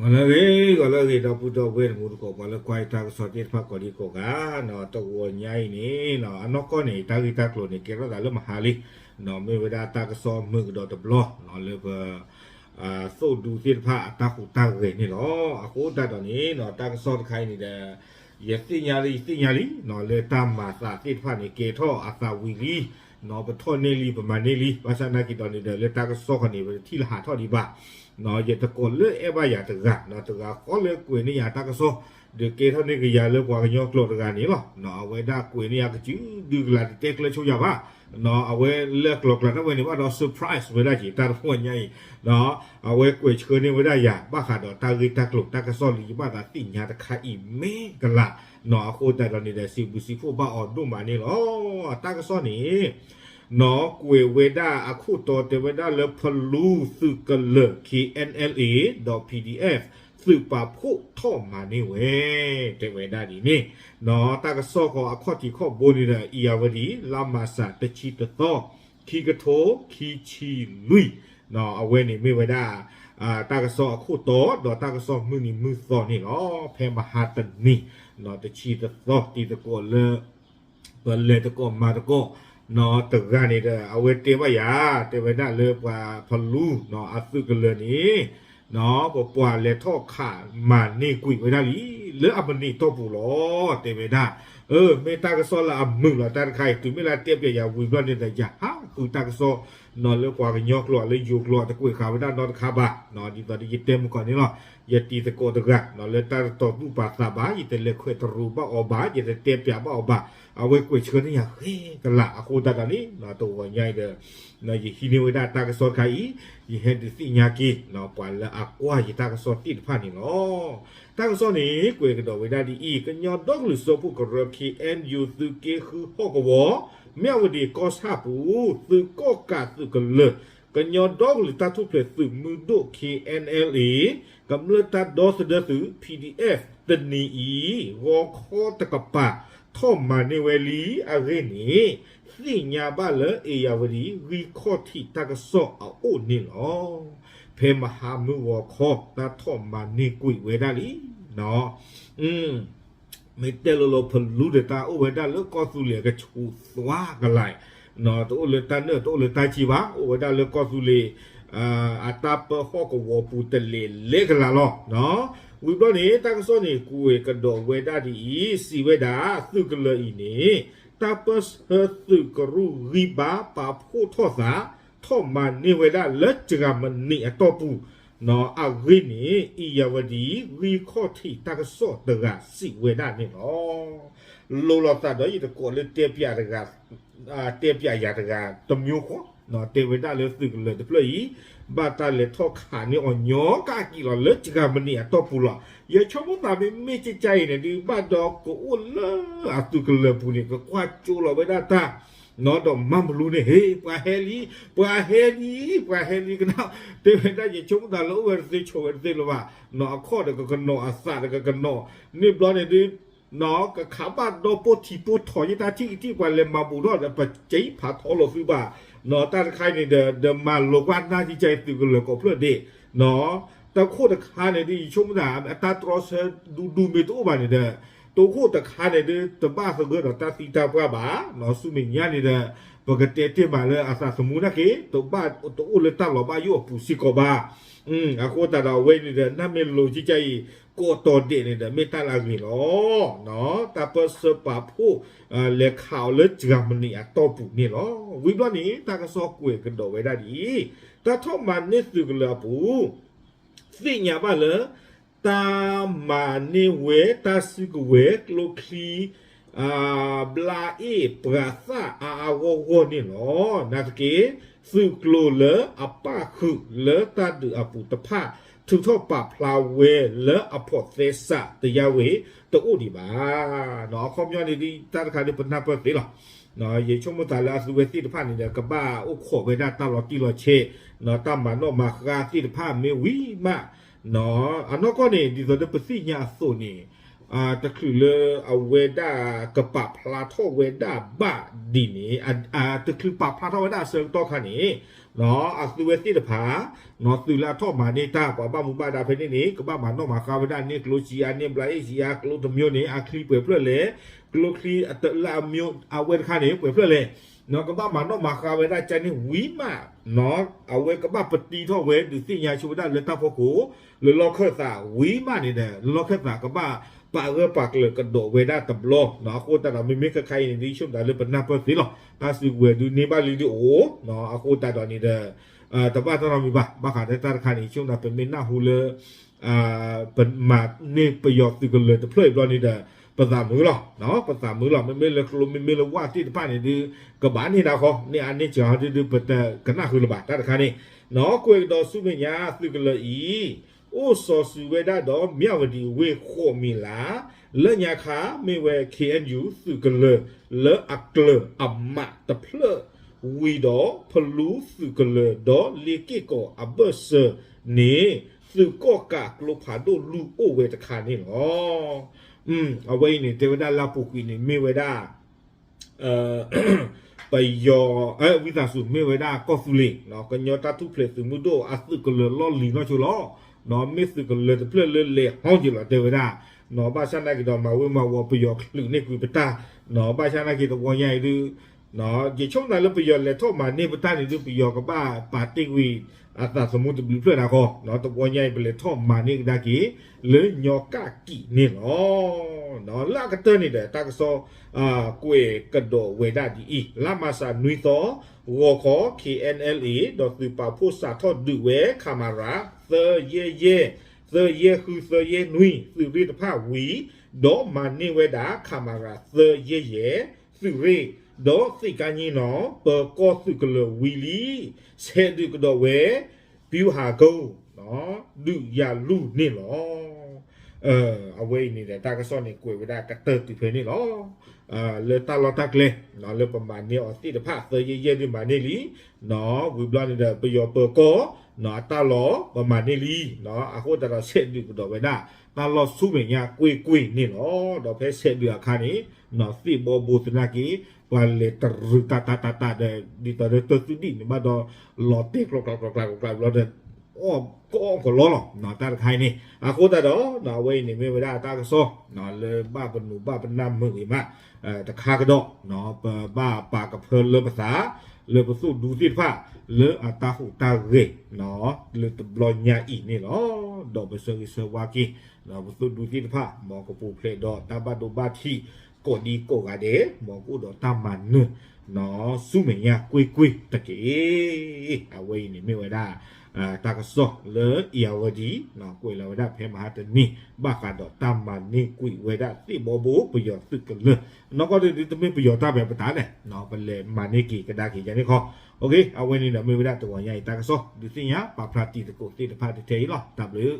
ဂီၤလၢအဂ့ၤ ဂီၤလၢအဂ့ၤ ဒီပုၢ်ဒီဝဲၢ်တံၤသကိး ပှၤလၢကွၢ်ယတၢ်ကစီၣ်သ့ၣ်တဖၣ်ကိးဒံကိးဂၤ, တဂီၤညါအံၤန့ၣ် အနီၢ်ကီၢ်န့ၣ် တၢ်ဂ့ၢ်တၢ်ကျိၤန့ၣ် ကဲထီၣ်သးလၢမဟါလံ, မ့ၢ်ဝဲဒၣ်တၢ်ကစီၣ်မုာ်ကဒီးတဘျီ လၢပ သိၣ်ဒူသ့ၣ်တဖၣ်အတၢ်ဟူးတၢ်ဂဲၤန့ၣ်လီၤ. အဃိသတးဒီးန့ၣ် တၢ်ကစီၣ်တခါအံၤန့ၣ်ဒီး ယသ့ၣ်ညါလံ ယသ့ၣ်ညါလံ လၢတၢ်မၤသးသ့ၣ်တဖၣ်န့ၣ် ကဲထီၣ်အသးဝံၤလံ, ပထီၣ်န့ၢ်လံ ပမၤန့ၢ်လံ, ဘၣ်ဆၣ်နာ်က့ၤဒီးန့ၣ်ဒီး လၢတၢ်ကစီၣ်ခီန့ၣ် ပတထံၣ်လၢဟးထီၣ်ဒံးဘၣ်, ယတကိးလၢအဲၣ်ဘၣ်ယၤတဂၤ, တဂၤဃီလၢကွဲးန့ၢ်ယၤတၢ်ကစီၣ် ဒီးကဲထီၣ်န့ၢ်ကယၤလၢပှၤကညီကျိာ်တဂၤန့ၣ်လီၤ. အဝဲဒၣ်ကွဲးန့ၢ်ယၤကစုဒုကလၤတတဲကျၢဆိယၤဘၣ်, အဝဲလၢကျိၤကျၤတၢ်ဝဲန့ၣ် ဘၣ်ဒီး surprise ဝဲဒၣ်က့ၤ တၢ်တဖၣ်ညါအံၤ အဝဲကွဲးဆှၢန့ၢ်ဝဲဒၣ်ယၤ ဘၣ်ဃးဒီးတၢ်ဂ့ၢ်တၢ်ကျိၤတၢ်ကစီၣ်လၢယဘၣ်သးသ့ၣ်ညါတခါအံၤမ့ၢ်ကလၤ, အဃိသတးဒီးန့ၣ်ဒီး စံးဘျုးစံးဖှိၣ်ဘၣ်အီၤဒိၣ်မးန့ၣ်လီၤ. တၢ်ကစီၣ်န့ၣ် နီၢ်ကွဲးဝဲဒၣ်အခိၣ်တီတဲဝဲဒၣ်လၢဖလူသုးကလၢာ် K N L A ဒီး P D F သုးပာ်ဖှိၣ်ထီၣ်မၤန့ၢ်ဝဲ တဲဝဲဒၣ်ဒ်န့ၣ်, နီၢ်တၢ်ကစီၣ်ဃီအခီၣ်ထံးခီၣ်ဘိန့ၣ်ဒီး အံၤယၤဝဲဒၣ် လါမၤစၢၤတဆံတသီ ခံကထိခံဆံလွံၢ်, အဝဲန့ၣ်မ့ၢ်ဝဲဒၣ် တၢ်ကစီၣ်အခိၣ်တီ ဒီးတၢ်ကစီၣ်မုၢ်နံၤမုၢ်သီန့ၣ်လီၤ. ဖဲမဟါတနံၤ တဆံတသီ တံၤသကိးလၢ ပလဲၤတကိးမၤတကိး နီၢ်တဂၤန့ၣ်ဒီး အဝဲတဲဘၣ်ယၤ တဲဝဲဒၣ်လၢပှၤဖလူ နီၢ်အသုးကလၢာ်န့ၣ် နီၢ် ပပှၤလဲၤထီၣ်ခးမၤန့ၢ်ကွံာ်ဝဲဒၣ်လံ လၢအမုၢ်နံၤအတီၢ်ပူၤလီၤ တဲဝဲဒၣ်, အၢ မ့ၢ်တၢ်ကစီၣ်လၢအမုာ်လီၤ တၢ်တခါအံၤ တုၤမ့ၢ်လၢတဲပျးယၤဝံၤဘျီန့ၣ်ဒီး ယဟးဃုတၢ်ကစီၣ် နီၢ်လၢပှၤကညီကျိာ်လၢယိၤကျိာ်တကွဲးဃာ်ဝဲဒၣ်နီတခါဘၣ်, ဒ်သိးဒီးယတဲမုၢ်ကီၢ်န့ၣ်လီၤ. ယတံၤသကိးတဂၤ နီၢ်လၢတၢ်တတီၤသူၣ်ပာ်သးဘၣ် ယတလဲၤခွဲးတရူးဘၣ်အီၤဘၣ် ယတတဲပျးဘၣ်အီၤဘၣ်, အဝဲကွဲးဆှၢန့ၢ်ယၤဃဲကလး အဃိသတးဒီးန့ၣ် တဂီၤညါအံၤဒီး ယဟံးန့ၢ်ဝဲဒၣ်တၢ်ကစီၣ်တခါအံၤ ယဟဲဒုးသ့ၣ်ညါက့ၤ ပှၤလၢအကွၢ်ယတၢ်ကစီၣ်သ့ၣ်တဖၣ်န့ၣ်လီၤ. တၢ်ကစီၣ်န့ၣ် ကွဲးကဒီးဝဲဒၣ်ဒ်အံၤ, ကညီဒီကလုာ်စၢဖှိၣ်ကရၢ K N U သုးက့ဃုဟီၣ်ကဝီၤ မၠၣ်ဝတံၤကီၢ်ဆၣ်ပူၤ သုးကီၣ်ကးသုးကလၢာ် ကညီဒီကလုာ်တၢ်ထူၣ်ဖျဲးသုးမုၢ်ဒိၣ် K N L A ကမျၢၢ်တၢ်ဒီသဒၢသုး P D F တနံၤအံၤ ဂီၤခီတကပၤ ထီၣ်မၤန့ၢ်ဝဲလံအဂ့ၢ်န့ၣ် သ့ၣ်ညါဘၣ်လၢ အ့ၣ်ယၣ်ဝတံၤ ဂံၢ်ခီၣ်ထံးတၢ်ကစီၣ်အအိၣ်န့ၣ်လီၤ. ဖဲမဟါမုၢ်ဂီၤခီ တၢ်ထီၣ်မၤန့ၢ်ကွံာ်ဝဲဒၣ်လံ မ့ၢ်တဲလိၤလိၤ ဖလူဒီးတၢ်အိၣ်ဝဲဒၣ်လၢကီၢ်သူလ့ၤအကဆူးသွါကလာ်, တအိၣ်လၢတၢ်နၢၣ် တအိၣ်လၢတၢ်စံးဘၣ် အိၣ်ဝဲဒၣ်လၢကီၢ်သူလ့ၤ အတၢ်ပၢဟီၣ်ကဝီၤပူၤတလဲၤလဲၤကလာ်လီၤ. ဝံၤဘျီန့ၣ် တၢ်ကစီၣ်န့ၣ် ကွဲးကဒီးဝဲဒၣ်ဒ်အံၤ စံးဝဲဒၣ် သုးကလၢာ်အံၤန့ၣ် တၢ်ပၢဆှၢသုးကရူၢ်ဂံၢ်ဘါပာ်ဖှိၣ်ထီၣ်သး ထီၣ်မၤန့ၢ်ဝဲဒၣ်လၢစှၤမနံၤအတီၢ်ပူၤ အဂ့ၢ်န့ၣ် အ့ၣ်ယၣ်ဝတံၤ ဂံၢ်ခီၣ်ထံးတၢ်ကစီၣ်တဂၤစံးဝဲဒၣ်န့ၣ်လီၤ. လိၤလိာ်သးဒီးယတကိးလၢတဲပျးတဂၤ တဲပျးယၤတဂၤတမျိုးဃီ တဲဝဲဒၣ်လၢသုးကလၢာ်တဖျၢၣ်အံၤ ဘၣ်တၢ်လဲၤထီၣ်ခးန့ၢ်အီၤညီကကံၣ်လီၤ လၢစှၤမနံၤအတီၢ်ပူၤလီၤ. ယဆိကမိၣ်သးမ့မ့ၢ်ကကါအံၤန့ၣ်ဒုး ဘၣ်ဒီးကအိၣ်လၢအသုးကလၢာ်ပူၤန့ၣ် ကကွၢ်ကၠိလီၤဝဲဒၣ်တၢ် နီၢ်ဒီးမၤမလူန့ၣ် ဟ့ ပှၤဟဲလံ ပှၤဟဲလံ ပှၤဟဲလံကနၣ် တဲဝဲဒၣ် ယဆိကမိၣ်သးလၢအိၣ်ဝဲတသ့ ဆိးဝဲတသ့လၢၤဘၣ် နီၢ်အခီၣ်ဒီးကကနီၤ အသးဒီးကကနီၤ န့ၣ်ဘျီန့ၣ်ဒုး နီၢ်ကခးဘၣ်ဒီးပိၢ်ထံပိၢ်ထီၣ်ယတၢ်ထံၣ်ကထံၣ် ပှၤလဲၤမၤဘူးထီၣ်ဒီး ပကဖးထီလိာ်သုဘၣ် နီၢ်တၢ်တခါအံၤန့ၣ်ဒီး ဒီးမၤလိာ်ကွၢ်နၢ်ကကါအံၤသုးကလၢာ်ကိးဖျၢၣ်ဒ့ၣ် နီၢ် တခိၣ်တခါန့ၣ်ဒုး ယဆိကမိၣ်သး အတၢ်တြီဆၢဒူဒူမ့ၢ်တအိၣ်ဘၣ်န့ၣ်ဒီး တခိၣ်တခါန့ၣ်ဒုး တဘၣ်သဂၢၢ်ဒီးတၢ်သံတၢ်ပှၢ်ဘၣ် နီၢ်ဆူမဲာ်ညါန့ၣ်ဒီး ပကတဲတ့ၢ်မးလၢအသးသမူနာ်က့ တဘၣ်တအိၣ်လၢတၢ်လီၤဘၣ်ယိၣ်အပူၤစ့ၢ်ကီးဘၣ် အဃိသတးဒီးအဝဲန့ၣ်ဒီး နၢ်မ့ၢ်လိၤကကါအံၤ ကိးတီၤဒဲးန့ၣ်ဒီး မ့ၢ်တၢ်လၢအဂ့ၤလီၤ တၢ်ပၢဆှၢပာ်ဖှိၣ် လဲၤခးအီၤလၢစှၤမနံၤအတီၢ်ပူၤန့ၣ်လီၤ. ဝံၤဘျီန့ၣ် တၢ်ကစီၣ်ကွဲးကဒီးဝဲဒၣ်ဒ်အံၤ, တၢ်ထီၣ်မၤန့ၢ်သုးကလၢာ်အပူၤ သ့ၣ်ညါဘၣ်လၢ တၢ်မၤန့ၢ်ဝဲတၢ်စုကဝဲၤကျိချံ ဘျါအ့ၣ်ပှၤသၣ်အါအါဂီၢ်ဂီၢ်န့ၣ်လီၤ. နာ်သက့ သုးကျိၤလၢအပၣ်ဃုာ်လၢတၢ်ဒုးအပူၤတဖၣ် ထုးထီၣ်ပာ်ဖျါဝဲလၢအဖိးသဲစးတယါဝ့ၤ တအိၣ်ဒံးဘၣ်. အခီပညီန့ၣ်ဒ်တၢ်တခါဒ်ပနၢ်ပၢၢ်သ့လီၤ. ယဆိကမိၣ်သးလၢအသုဝဲသ့ၣ်တဖၣ်န့ၣ်ဒီး ကဘၣ်အိၣ်ခိးဝဲဒၣ်တၢ်လီၤတံၢ်လီၤဆဲး တၢ်မၤနီၣ်မၤဃါသ့ၣ်တဖၣ်မ့ၢ်ဝံၤမး အနီၢ်ကီၢ်န့ၣ် ဒ်သိးဒီးပသ့ၣ်ညါအသိးန့ၣ် တချုးလၢအဝဲဒၣ်ကပာ်ဖျါထီၣ်ဝဲဒၣ်ဘၣ်ဒ်န့ၣ်, တချုးပာ်ဖျါထီၣ်ဝဲဒၣ်အဆၢကတီၢ်ခါန့ၣ်, အသုဝဲသ့ၣ်တဖၣ် သုးလၢအထီၣ်မၤန့ၢ်တၢ် ပှၤဘၣ်မူဘၣ်ဒါဖဲန့ၣ်န့ၣ် ကဘၣ်မၤနီၣ်မၤဃါဝဲဒၣ်န့ၣ် ကျိဆံးအါန့ၢ်ဘျါအ့ၣ်ဆံးအါ ကျိတမျိုးန့ၣ် အချံပှဲၤဖျၢၣ်လဲၣ်, ကျိချံလၢအမျိုး အဝဲတခါန့ၣ် ပှဲၤဖျၢၣ်လဲၣ်, ကဘၣ်မၤနီၣ်မၤဃါဝဲဒၣ်ကန့ၣ်ဝံၤမး, အဝဲကဘၣ်ပတံထီၣ်ဝဲဒုးသ့ၣ်ညါဆိဝဲဒၣ်လၢတၢ်ဖီခိၣ် လၢလီၢ်ခၢၣ်သးဝံၤမးန့ၣ်ဒီး လီၢ်ခၢၣ်သးကဘၣ်ပာ်ဂၢၢ်ပာ်ကျၢၤကဒီးဝဲဒၣ်တဘျီ, အဃိသတးဒီး မ့မ့ၢ်ခဲခါအံၤန့ၣ် ဒ်ယဆိကမိၣ်သးလၢပနၢ်ပၢၢ်သ့လီၤ. တၢ်စုကဝဲၤဒုးန့ၢ်ဘၣ်လံဒုးအိၣ်, အဃိသတးဒီးန့ၣ်ဒီး တဘၣ်တၢ်နီတမံၤဘၣ်, ဘၣ်ဃးဒီးတၢ်တခါန့ၣ် ယဆိကမိၣ်သး ပမ့ၢ်နၢ်ဟူလၢ ပမၤန့ၢ်ပယီၤသုးကလၢၤတဖျၢၣ်အံၤဘျီန့ၣ်ဒီး ပသးမုာ်လီၤ, ပသးမုာ်လီၤ. မ့မ့ၢ်လၢကျိ မ့မ့ၢ်လၢဝၣ်သ့ၣ်တဖၣ်န့ၣ်ဒုး ကဘၣ်န့ၢ်ဒၣ်ဃီ, န့ၢ်အါန့ၢ်စှၤဟီဒုးဒုး ပတကနၣ်ဃုာ်လၢၤဘၣ် တၢ်တခါန့ၣ်, ကွဲးကဒီးဆူမဲာ်ညါ သုးကလၢၤအံၤ အိၣ်စီၤစုၤဝဲဒၣ်ဒီး မၠၣ်ဝတံၤဝ့ၢ်ဃိးမံၤလး, လၢညါခါမ့ၢ်ဝဲ ခ့ၣ်အဲၣ်ယူၣ် သုးကလၢၤလၢအကျၢၤအမးတဖျၢၣ် ဝံၤဒီး ဖလူသုးကလၢၤ ဒီးလ့က့ၢ်ကီးအဘၢၣ်စၢၤန့ၣ် သုးကီၣ်ကးကျိဖးဒိၣ်လူၤအိၣ်ဝဲတခါန့ၣ်လီၤ. အဝဲအံၤန့ၣ် တဲဝဲဒၣ်လၢအပူၤကွံာ်န့ၣ် မ့ၢ်ဝဲဒၣ် ပယီၤ ဝံသးစူၤ မ့ၢ်ဝဲဒၣ်ကီၢ်သူလ့ၤ ကညီတၢ်ထူၣ်ဖျဲးသုးမုၢ်ဒိၣ်အသုးကလၢၤလီၢ်လံၤနီၢ်ဆိလီၤ. မ့ၢ်သုးကလၢၤတဖျၢၣ်လၢလဲၤဟီက့ၤလီၤ တဲဝဲဒၣ်, ဘၣ်ဆၣ်နာ်က့ၤဒီးမၤဝ့ၤမၤဝီၤ ပယီၤချုးန့ၢ်ကွံာ်ပတၢ်, ဘၣ်ဆၣ်နာ်က့ၤတဝီညါအံၤဒုး ယဆိကမိၣ်သးလၢပယီၤလဲၤထီၣ်မၤန့ၢ်ပတၢ်န့ၣ်ဒုး ပယီၤကဘၣ်ပာ်တ့ၢ်ကွံာ် အသးသမူတဘျုးဖျၢၣ်ဒၣ်ဃီ, တဝီညါအံၤ ပလဲၤထီၣ်မၤန့ၢ်ကဒါက့ၤ လၢညီကၣ်ကံးန့ၣ်လီၤ. လၢအကတၢၢ်န့ၣ်ဒီး တၢ်ကစီၣ် ကွဲးကဒီးဝဲဒၣ်ဒ်အံၤ, လါမၢ်ၡးနွံသီ ဂီၤခီ ခ့ၣ်အဲၣ်အဲၣ်လ်အ့ ဒီးသုးပာ်ဖှိၣ်စးထီၣ်ဒုးဝဲ ခမရ သၢယဲၢ်ယဲၢ်, သၢယဲၢ်ဃု သၢယဲၢ်နွံ သုးရ့ၣ်တဖၣ်ဝံၤ, ဒီးမၤန့ၢ်ဝဲဒၣ် ခမရ သၢယဲၢ်ယဲၢ် သုးရ့ၣ်, ဒီးသ့ၣ်ကါညီနီၤ ပၢၤကီၢ်သုးကလၢၤဝံၤလံ, ဆဲးဒုးကဒီးဝဲ ပျူၤဟးကိ ဒုးယၤလူၢ်န့ၣ်လီၤ. အဝဲအံၤန့ၣ်ဒီး တၢ်ကစီၣ်န့ၣ် ကွဲးဝဲဒၣ်ကတၢၢ်တုၤဖဲန့ၣ်လီၤ. လၢတၢ်လီၢ်တၢ်ကျဲ လၢပမၤန့ၢ်အီၤသ့ၣ်တဖၣ် သၢယဲၢ်ယဲၢ်ဒုးမၤန့ၢ်လံ, ဝံၤဘျီန့ၣ်ဒီး ပယီၤပၢၤကီၢ် အတၢ်လီၢ် ပမၤန့ၢ်လံ, အဃိသတးဒီး ဆဲးဒုးကဒီးဝဲဒၣ် တၢ်လီၢ်ဆူမဲာ်ညါကွ့ၢ်ကွ့ၢ်န့ၣ်လီၤ. ဒီးဖဲဆဲးဒုးအခါန့ၣ် သ့ၣ်ဘီဘိသနာ်က့ ပှၤလဲၤတရူးတၢ်တၢ်တၢ်တၢ်ဒီး ဒ်သိးဒီးတၢ်သူၣ်ဒံၣ်န့ၣ်ဘၣ်ဒီး လီၤတဲာ်ကျိၤကျါကျိၤကျါကျိၤကျါဘျီဒီး အီၣ်ကအီၣ်ကလီလီၤ တၢ်တခါအံၤန့ၣ်. အဃိသတးဒီး အဝဲအံၤန့ၣ်မ့ၢ်ဝဲဒၣ်တၢ်ကစီၣ် လၢဘၣ်ပနုာ်ဘၣ်ပနၢ်မုာ်ဂ့ၤမး တခါကဒီး ပဘၣ်ပာ်ကဖၢလၢပသး လၢပသုးဒူသ့ၣ်တဖၣ် လၢအတၢ်ဟူးတၢ်ဂဲၤ လၢတဘျီညါအံၤန့ၣ်လီၤ. ဒီးပဆၢဂ့ၤဆၢဝါက့ၤ ပသုးဒူသ့ၣ်တဖၣ် မ်ကပူၤဖျဲးဒီးတၢ်ဘၣ်ဒိဘၣ်ထံး ကိးဒံကိးဂၤဒဲး မ်ကအိၣ်ဒီးတၢ်မၤနၢၤ ဆူမဲာ်ညါကွ့ၢ်ကွ့ၢ်တက့ၢ်. အဝဲအံၤန့ၣ်မ့ၢ်ဝဲဒၣ် တၢ်ကစီၣ်လၢ အ့ၣ်ယၣ်ဝတံၤ ကွဲးလီၤဝဲဒၣ်ဖဲမဟါတနံၤ ဘၣ်ဃးဒီးတၢ်မၤန့ၢ်ကွံာ်ဝဲဒၣ်သ့ၣ်ဘီဘိပယီၤသုးကလၢၤ နီၢ်ကီၢ်ဒုး တမ့ၢ်ပယီၤတၢ်ဘၣ်ပတၢ်လဲၣ် ပလဲၤမၤန့ၢ်က့ၤကဒါက့ၤယၤန့ၣ်ခီ. အဝဲန့ၣ်ဒီးမ့ၢ်ဝဲဒၣ်တဂီၤညါအံၤတၢ်ကစီၣ် ဒုးသ့ၣ်ညါပာ်ဖျါတံၤသကိးသ့ၣ်တဖၣ်တထဲအံၤလီၤ. တၢ်ဘျုး